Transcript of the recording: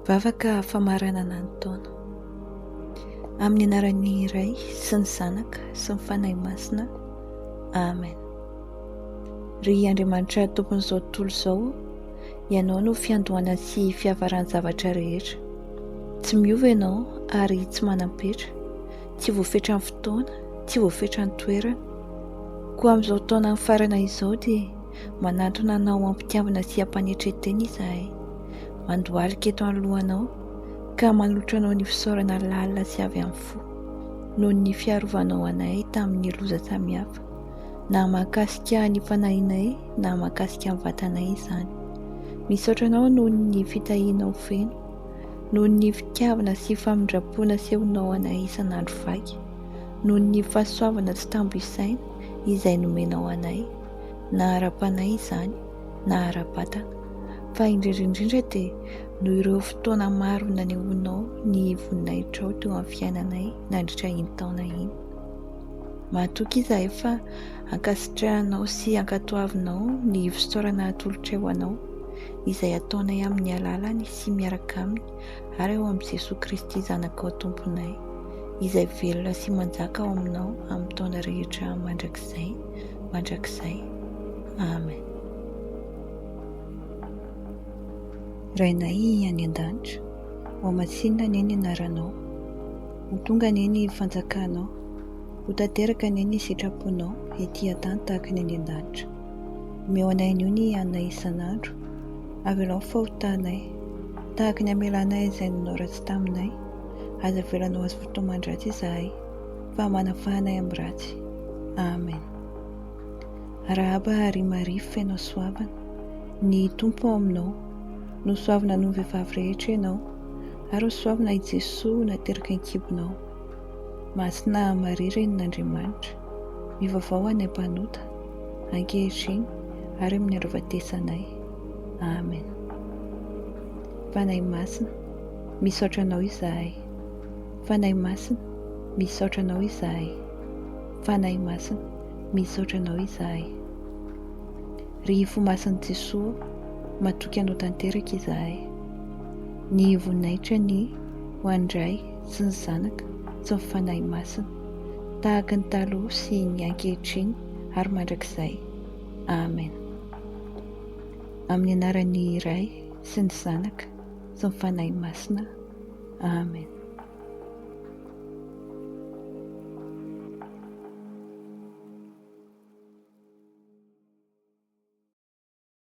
Vavaka famaranana ny taona. Amin'ny anaran'ny Ray sy ny Zanaka sy ny Fanahy Masina. Amen. Ry Andriamanitra Tompon'izao tontolo izao, Ianao no fiandohana sy fiavaran'ny zavatra rehetra. Tsy miova Ianao ary tsy manam-petra, tsy voafetran'ny fotoana, tsy voafetran'ny toerana. Koa amin'izao taona mifarana izao dia manantona Anao am-pitiavana sy am-panetren-tena izahay. Mandohalika eto anoloanao ka manolotra anao ny fisaorana lalina sy avy amin'ny fo noho ny fiarovanao anay tamin'ny loza samihafa, na mahakasika ny fanahinay na mahakasika ny vatanay izany. Misaotra anao noho ny fitahianao feno, noho ny fitiavana sy famindram-po nasehonao anay isan'andro vaky, noho ny fahasoavana tsy tambo isaina izay nomenao anay, na ara-panahy izany na ara-batana, fa indrindra indrindra dia noho ireo fotoana maro nanehoanao ny voninahitrao teo amin'ny fiainanay nandritra iny taona iny. Mahatoky izahay fa ankasitrahanao sy ankatoavinao ny fisaorana atolotray ho anao, izay ataonay amin'ny alalany sy miaraka aminy ary ao amin'i Jesoa Kristy Zanakao Tomponay, izay velona sy manjaka ao aminao amin'ny taona rehetra mandrakizay mandrakizay. Amen. Rainay any an-danitra, hohamasinina anie ny anaranao. Ho tonga anie ny fanjakanao. Ho tanteraka anie ny sitraponao ety an-tany tahaka ny any an-danitra. Omeo anay anio ny haninay isan'andro. Avelao ny fahotanay, tahaka ny amelanay izay nanao ratsy taminay. Aza avelanao azo fitaoman-dratsy izahay, fa manafaha anay amin'ny ratsy. Amen. Arahaba ry Maria feno hasoavana, ny Tompo ao aminao. Nosoavina noho ny vehivavy rehetra ianao, ary hosoavina i Jesoa nateraka an-kibonao. Masina Maria Renin'Andriamanitra, mivavaha ho anay mpanota, ankehitriny ary amin'ny andro hahafatesanay. Amen. Fanahy Masina, misaotra Anao izahay. Fanahy Masina, misaotra Anao izahay. Fanahy Masina, misaotra Anao izahay. Ry Fo Masin'i Jesoa, matoky Anao tanteraka izahay. Ny voninahitra anie ho an'ny Ray sy ny Zanaka sy ny Fanahy Masina, tahaka ny taloha sy ny ankehitriny ary mandrakizay. Amen. Amin'ny anaran'ny Ray sy ny Zanaka sy ny Fanahy Masina. Amen.